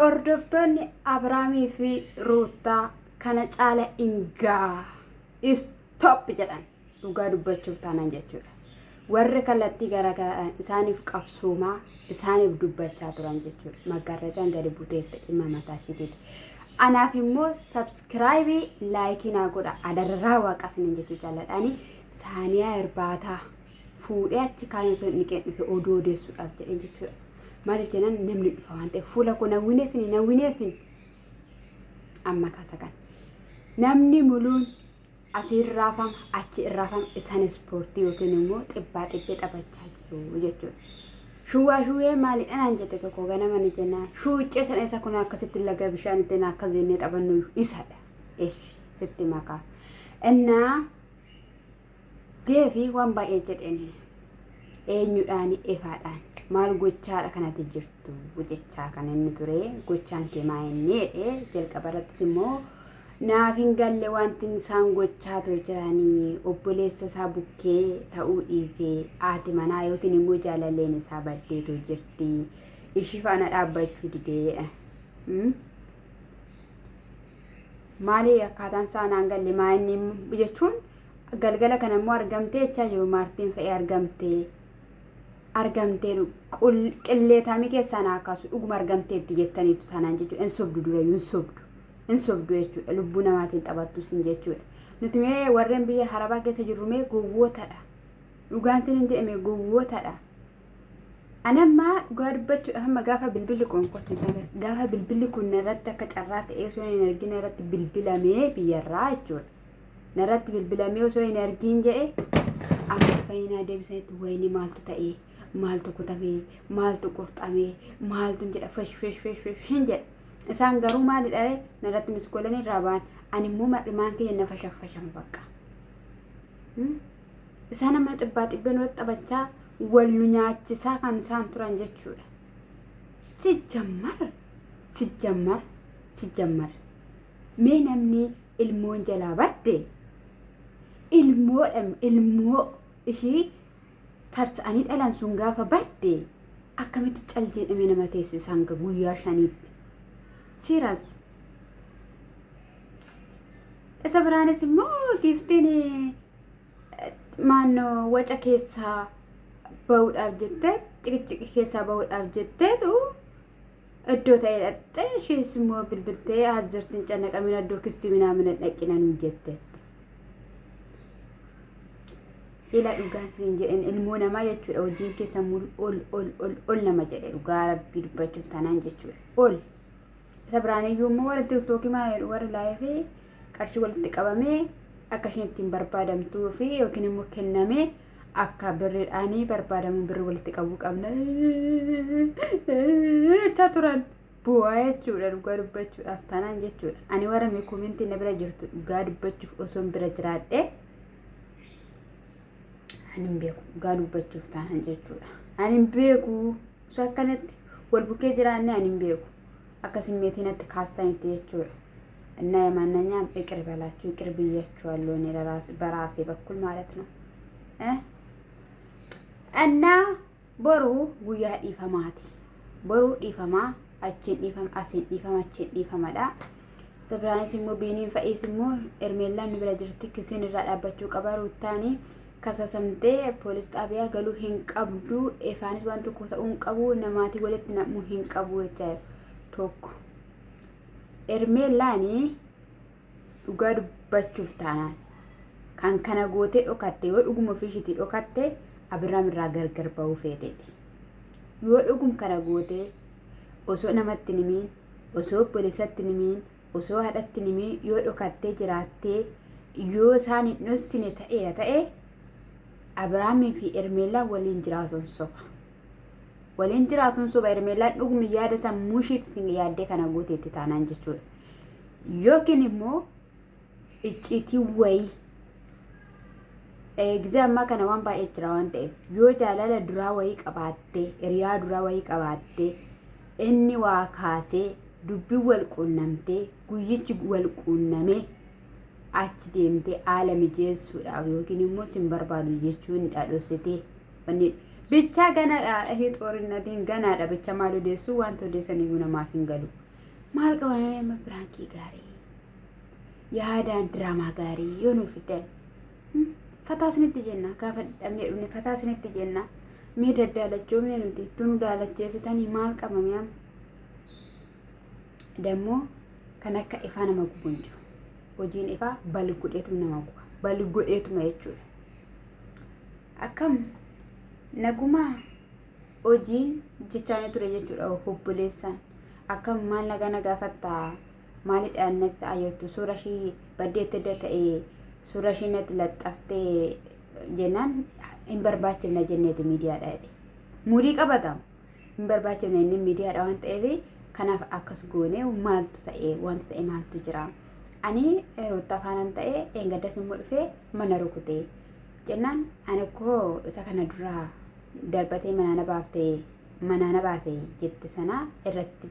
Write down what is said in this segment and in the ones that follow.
Hordoftoonni Abiraamii fi Ruuttaa kana caala hin ga'a. Stop jedhan dhugaa dubbachuuf taanaan jechuudha. Warri kallattii garaagaraadhaan isaaniif qabsoomaa isaaniif dubbachaa turan jechuudha. Maggaarrajaan gadi buteette dhimma mataa isheetiiti. Anaaf immoo sabskiraayibii laayikii naa godha adarraa waaqa isiniin jechuu jaalladhaani saaniyaa irbaataa fuudhee achi kaan osoo hin dhiqeen dhufe oduu odeessuudhaaf jedheen jechuudha. Maaliif jennaan namni dhufa waan ta'eef fuula koo nawwineesini nawwineesini amma kaasa kan namni muluun asii irraafama achi irraafama isaan ispoortii yookiin immoo xibbaa xibbee taphachaa jiru jechuudha. Shuwaa shuwee maalidha naan jette tokko ganama ni jennaan shuuccee sana isa kun akkasitti laga bishaan ittiin akkas jennee taphannu isadha. Eshi sitti makaa. Innaa Deefi waan baay'ee jedheen eenyudhaan efaadhaan maal gochaadha kanatti jirtu jechaa kan inni ture gochaan kee maa inni jedhee jalqaba irrattis immoo naaf hin galle wanti isaan gochaa ture jiranii obboleessa isaa bukkee ta'uu dhiisee haati manaa yookiin immoo jaalalleen isaa baddeetu jirti ishii faana dhaabbachuu dideedha. Maali akkaataan isaa naan galle maa inni jechuun galgala kana immoo argamtee jechaa jiru maartiin fe'ee argamtee argamtee qilleetaamii keessaa naa kaasu dhuguma argamteetti jettaniitu taanaan jechuudha hin sobdu durayyuu hin sobdu hin sobdu jechuudha lubbuu namaatiin taphattu sin jechuudha nuti mee warreen biyya harabaa keessa jirru mee gowwootadha dhugaan sin hin jedhame gowwootadha. Anammaa dhugaa dubbachuudhaaf amma gaafa bilbilli kun gaafa bilbilli kun narratti akka carraa ta'ee osoo hin argin irratti bilbilamee biyyarraa jechuudha. Narratti bilbilamee osoo hin argin jedhe amma fayyinaa deebisanitti wayini maaltu ta'ee maaltu kutamee maaltu qurxamee maaltu jedha fesh fesh fesh fesh hin jedha. Isaan garuu maalidha ree narratti miskoolan irraa ba'an ani immoo mar'imaan kiyya na fashaffashama bakka. Isaan amma xibbaa xibbee nurratti taphachaa wal nu nyaachisaa kan isaan turan jechuudha. Sijjammar sijjammar sijjammar mee namni ilmoon jalaa badde ilmoodha ilmoo ishii tarsa'anii dhalan sun gaafa badde akkamitti cal jedhamee nama teessisa hanga guyyaa shaniitti. Siiras. Isa biraanis immoo giiftiin maannoo waca keessaa bahuudhaaf jettee ciqiciqi keessaa bahuudhaaf jetteetu iddoo ta'e dhaqxee ishees immoo bilbiltee hazzirtiin cannaqamina iddoo kissii minaamina dhaqina nuun jette. Ila dhugaan siin jedhen ilmoo namaa jechuudha hojiin keessa mul ol ol ol ol nama jedhe dhugaa rabbii dubbachuuf taanaan jechuudha ol. Isa biraan iyyuu immoo warri tiktookii maal jedhu warri laayifii qarshii walitti qabamee akka isheen ittiin barbaadamtuu fi yookiin immoo kennamee akka birriidhaanii barbaadamu birri walitti qabuu qabna jechaa turan. Bu'aa jechuudha dhugaa dubbachuudhaaf taanaan jechuudha. Ani warra mee komentii na bira jirtu dhugaa dubbachuuf osoon bira jiraadhe ani hin beeku dhugaa dubbachuuf taanaan jechuudha. Ani hin beeku osoo akkanatti wal bukkee jiraanne ani hin beeku. Akka simmeetii natti kaastanitti jechuudha. እና የማንኛውም ይቅር በላችሁ ይቅር ብያችኋለሁ እኔ በራሴ በኩል ማለት ነው እና boru guyyaa dhiifamaati. Boru dhiifamaa achiin dhiifama asiin dhiifama achiin dhiifamadha. Isa biraanis immoo biiniin fa'iis immoo ermeellaan nu bira jirti kisiin irraa dhaabbachuu qaba ruuttaanii kasasamtee poolis xaabiyaa galuu hin qabdu efaanis waan tokko ta'uu hin qabu namaatii walitti nam'uu hin qabu jechaa tokko. Ermeellaani dhugaa dubbachuuf taanaan kan kana gootee dhokatte yoo dhuguma ofii ishiitii dhokatte Abiraam irraa gargar ba'uu feeteeti. Yoo dhugum kana gootee osoo namatti hin himiin, osoo obboleessatti hin himiin, osoo haadhatti hin himiin yoo dhokattee jiraattee yoo isaan hin dhossine ta'eera ta'e Abiraamii fi Ermeellaan waliin jiraatuun soba. Waliin jiraatuun soba Hermeellaan dhugumi yaada sammuu ishiitti yaaddee kana gooteetti taanaan jechuudha. Yookiin immoo icciitii wayii gizee ammaa kana waan baay'ee jira waan ta'eef yoo jaalala duraa wayii qabaattee hiriyaa duraa wayii qabaattee inni waa kaasee dubbii wal quunnamtee guyyichi wal quunnamee achi deemtee haala mijeessuudhaaf yookiin immoo sin barbaadu jechuun dhadhoositee Wanni bichaa ganaadha dhahii xoorinnatiin ganaadha bicha maal odeessu wanta odeessan iyyuu namaaf hin galu. Maal qabamee amma piraankii gaarii yaadaan diraamaa gaarii yoo nuuf fiddan fataa isinitti jenna gaafa dhabnee dhufne fataa isinitti jenna mee daddaalachoofne nuti ittuu nu daalacheessitanii maal qabamee amma dammoo kan akka ifaa nama gubu hin jiru hojiin ifaa bal godheetuma nama guba bal godheetuma jechuudha akkam nagumaa hojiin jechaanii ture jechuudha obboleessaan akkam maal nagaa na gaafattaa maalidhaan natti ta'aa jirtu suura ishii baddeetti edda ta'e suura ishii natti laxxaftee jennaan hin barbaachifne jenneeti miidiyaadha jedhe muudii qabatamu hin barbaachifne inni miidiyaadha waan ta'eef kanaaf akkas goone maaltu ta'e wanti ta'e maaltu jira ani roottaa faanan ta'e dheengaddas immoo dhufee mana rukute jennaan ani koo isa kana duraa darbatee manaa na baaftee manaa na baase jette sana irratti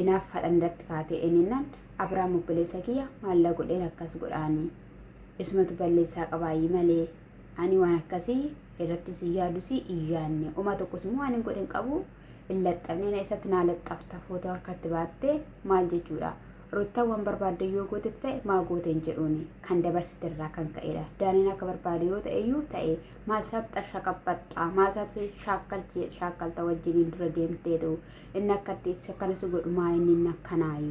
inaaffaadhaan irratti kaatee ennaan Abiraam obboleessa kiyya maalla godheen akkas godhaanii isumatu balleessaa qabaayyii malee ani waan akkasii irratti si yaadus hin yaadne homaa tokkos immoo waan hin godhin qabu hin laxxafne na isatti naa laxxafta footoo harkatti baattee maal jechuudha Ruttaan waan barbaadde yoo gootetti ta'e maa goote hin jedhuuni kan dabarsite irraa kan ka'edha daaniin akka barbaade yoo ta'e iyyuu ta'e maal isaatti shaqabbaxxa maal isaatti shaakkalchee shaakkalta wajjiniin dura deemteetu inni akkatti akkana si godhu maa inni inni akkanaayi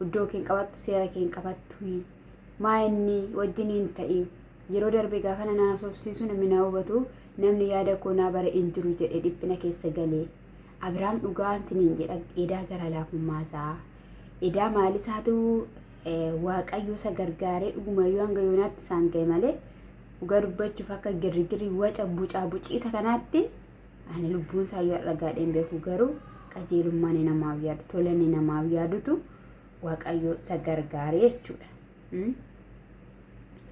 iddoo kee hin qabattu seera kee hin qabattu maa inni wajjiniin ta'i yeroo darbe gaafa na haasofsiisu namni na hubatu namni yaada koo naa bare hin jiru jedhe dhiphina keessa galee Abiraam dhugaan siniin jedha edaa gara laafummaa isaa edaa maalisaatu waaqayyo isa gargaaree dhugumayyuu hanga yoonaatti isaan ga'e malee dhugaa dubbachuuf akka girrigirri waca bucaa buciisa kanaatti ani lubbuun isaa yoo har'a gaadheen beeku garuu qajeelummaan namaaf yaadu tolanni namaaf yaadutu waaqayyo isa gargaaree jechuudha.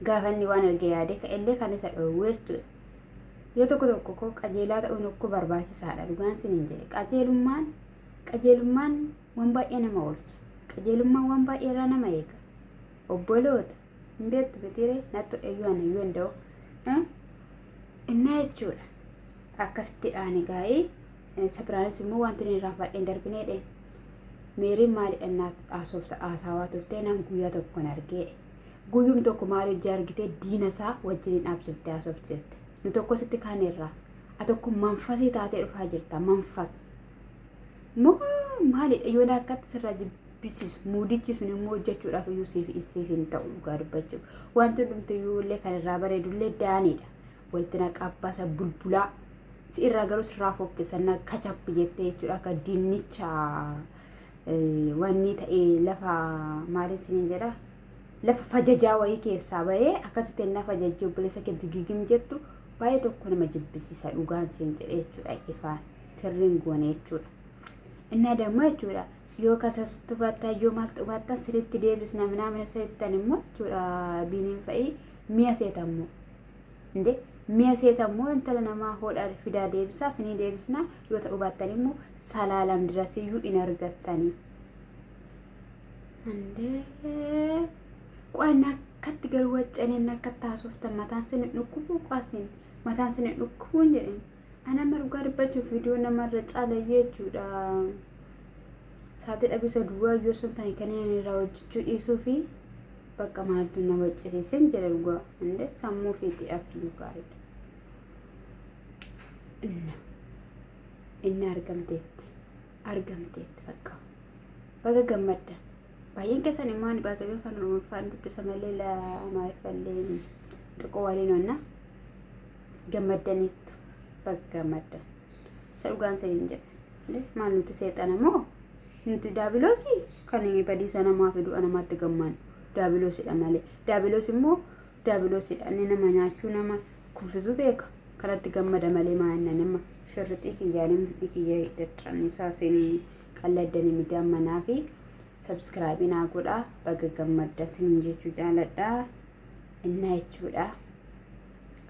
Gaafa inni waan erga yaade ka'ellee kan isa dhoowwu jechuudha. Yoo tokko tokko koo qajeelaa ta'uun okkoo barbaachisaadha dhugaan siniin jedhe qajeelummaan qajeelummaan waan baay'ee nama oolcha qajeelummaan waan baay'ee irraa nama eega obboloota hin beektu mitiiree nattu eeyyuu ana iyyuu danda'u innaa jechuudha akkasitti dhaani gaa'ii isa biraanis immoo wanti inni irraanfadheen darbinee dheen meeriin maalidha naaf haasofta haasawaa turtee naan guyyaa tokkon argee guyyum tokko maal hojii argitee diina isaa wajjiniin dhaabsiftee haasofsiifte nu tokko sitti kaaneerraa a tokko manfasii taatee dhufaa jirta manfas moo maalidha yoo akkatti sirraa jibbisiisu muudichi sun immoo hojjechuudhaaf iyyuu siif siif hin ta'u dhugaa dubbachuuf wanti hundumti iyyuu illee kan irraa bareedullee daaniidha walitti naqabbasa bulbulaa si irraa garuu sirraa fokkisa na kachappi jettee jechuudha akka dinnicha wanni ta'ee lafa maaliin siniin jedha lafa fajajaa wayii keessaa bahee akkasitti ennaa fajajjii obboleessa kee digigim jettu baay'ee tokko nama jibbisiisa dhugaan siin jedhe jechuudha ifaan sirriin goone jechuudha. Innaa dammoo jechuudha yoo kasas tubattaa yoo maal tubattaa sirriitti deebisna minaamina seettan immoo jechuudha biiniin fa'ii mi'a seetammoo. Inde mi'a seetammoo intala namaa hodha fidaa deebisaa isinii deebisnaa yoo ta'uu baattan immoo salaalam dirasiyyuu in argattanii. Indee qo'anna akkatti garuu waccaneen akkatti haasoftan mataan sin dhukkubuu qo'asin mataan sin dhukkubuu hin jedhin. Ana amma dhugaa dubbachuuf viidiyoo namarra caalayyuu jechuudha. Saatii dhabisa duwwaa yoo sun ta'e kan inni irraa hojjechuu dhiisuu fi bakka maaltu na waccisiisin jedhe dhugaa inde sammuu ofiitti dhaabbiyyuu gaariidha. Inna inni argamteetti argamteetti bakka baga gammaddan baay'een keessan immoo ani baasee afaan oromoffaan dubbisa malee lamaafallee xiqqoo waliin onna gammaddaniittu baga gammaddan isa dhugaan siniin jedhe maal nuti seexana moo Nuti daabiloosii kan badiisa namaa fi du'a namaatti gammannu daabiloosidha malee. Daabiloos immoo daabiloosidha. Inni nama nyaachuu nama kuffisuu beeka. Kanatti gammada malee maa inni nama shirrixii kiyyaan mudhii kiyya daddaraniisaa isin qalladdanii miti amma naa fi sabsiraabii naa godhaa baga gammadda isiniin jechuu jaaladha. Innaa jechuudha.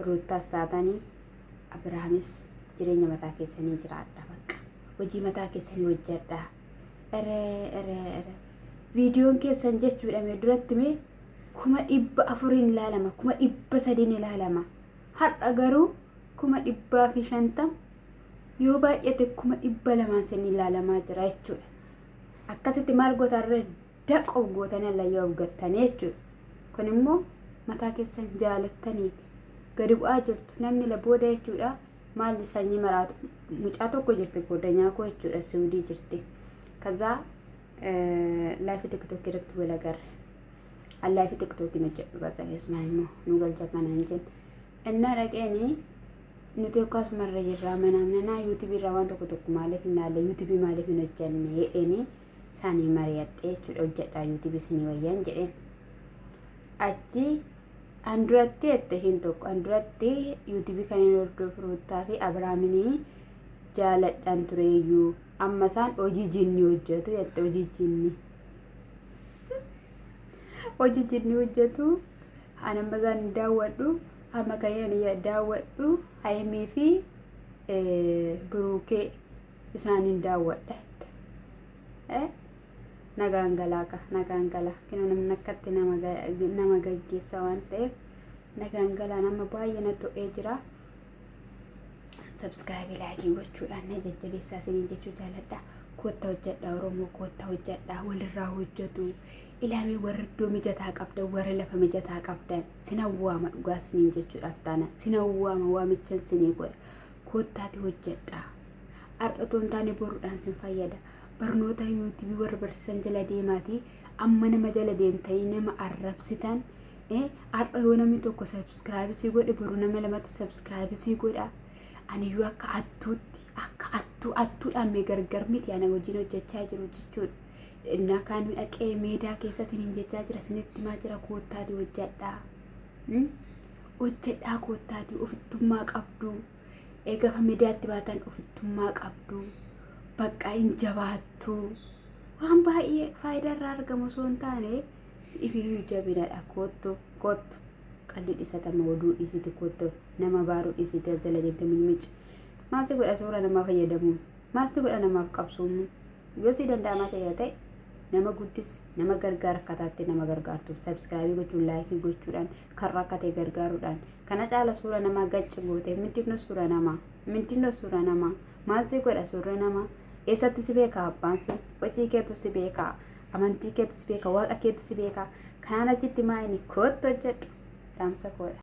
Ruuttaas taatanii Abiraamis jireenya mataa keessanii jiraadha bakka. Hojii mataa keessanii hojjedha. Ere ere ere. Viidiyoon keessan jechuudha mee duratti mee 400,000 ilaalama 300,000 ilaalama. Har'a garuu 150,000 yoo baay'ate 200,000 sin ilaalamaa jira jechuudha. Akkasitti maal gootarree daqoo gootanii allayyaa of gattanii jechuudha. Kun immoo mataa keessan jaalattaniiti. Gadi bu'aa jirtu namni la booda jechuudha. Maal sanyii maraatu mucaa tokko jirti goddanyaa koo jechuudha Siwudii jirti. Kazaa laayifii tiktookii irratti wal agarre. Laayifii tiktookii hojjedhu bakka keessumaa immoo nu galcha kanaan jenne. Innaa dhaqeeni nuti akkasumarra jirraa manaa manaa yuutuubii irraa waan tokko tokko maaliif hin laalle yuutuubii maaliif hin hojjenne jedheeni isaanii mari'adhe jechuudha hojjedhaa yuutuubii isinii wayyan jedheen. Achi an duratti jette ishiin tokko an duratti yuutuubii kan hin hordofu Ruuttaa fi Abiraaminii jaaladhaan tureeyyuu amma isaan hojii jinni hojjetu jette hojii jinni. Hojii jinni hojjetu an amma isaan daawwadhu amma kan ani daawwadhu Hayimii fi Biruukee isaaniin daawwadha jette. Nagaan galaa ka nagaan galaa kinoo namni akkatti nama gaggeessa waan ta'eef nagaan galaa nama baay'ee na to'ee jira. Sabskraayibii laayikii gochuudhaan na jajjabeessaa isiniin jechuu jaaladha. Kootta hojjedha Oromoo kootta hojjedha walirraa hojjetu. Ilaamee warra iddoo mijataa qabdan warra lafa mijataa qabdan sin waama dhugaa isiniin jechuudhaaf taana sin waama waamichan sinii godha. Koottaati hojjedha. Har'a otoo hin taane boruudhaan sin fayyada. Barnoota yuutuubii warra barsiisan jala deemaati amma nama jala deemtanii nama arrabsitan har'a yoo namni tokko sabskraayibii si godhe boru nama lamatu sabskraayibii si godha. Aniyyuu akka attuutti akka attuu attuudhaan mee gargar miti ana hojiin hojjechaa jiru jechuudha. Innaa kaan dhaqee meedaa keessa isiniin jechaa jira isinitti himaa jira koottaati hojjedhaa. Hojjedhaa koottaati ofittummaa qabdu. Eegafa miidiyaatti baatan ofittummaa qabdu. Bakka hin jabaattu. Waan baay'ee faayidaa irraa argamu osoo hin taane ifiyyuu jabinadha. Koottu koottu qalli dhisatama oduu dhisite koottu nama baaruu dhisite as jala deemte micmici. Maal si godha suura namaa fayyadamuun? Maal si godha namaaf qabsoomuun? Yoo si danda'amaa ta'eera ta'e nama guddis nama gargaara akkataatti nama gargaartu sabskraayibii gochuun laayikii gochuudhaan kan rakkate gargaaruudhaan kana caala suura namaa gacci goote mindinno suura namaa mindinno suura namaa maal si godha suurri namaa eessatti si beeka abbaan sun hojii keetu si beeka amantii keetu si beeka waaqa keetu si beeka kanaan achitti maa inni kootti hojjedhu dhaamsa koodha.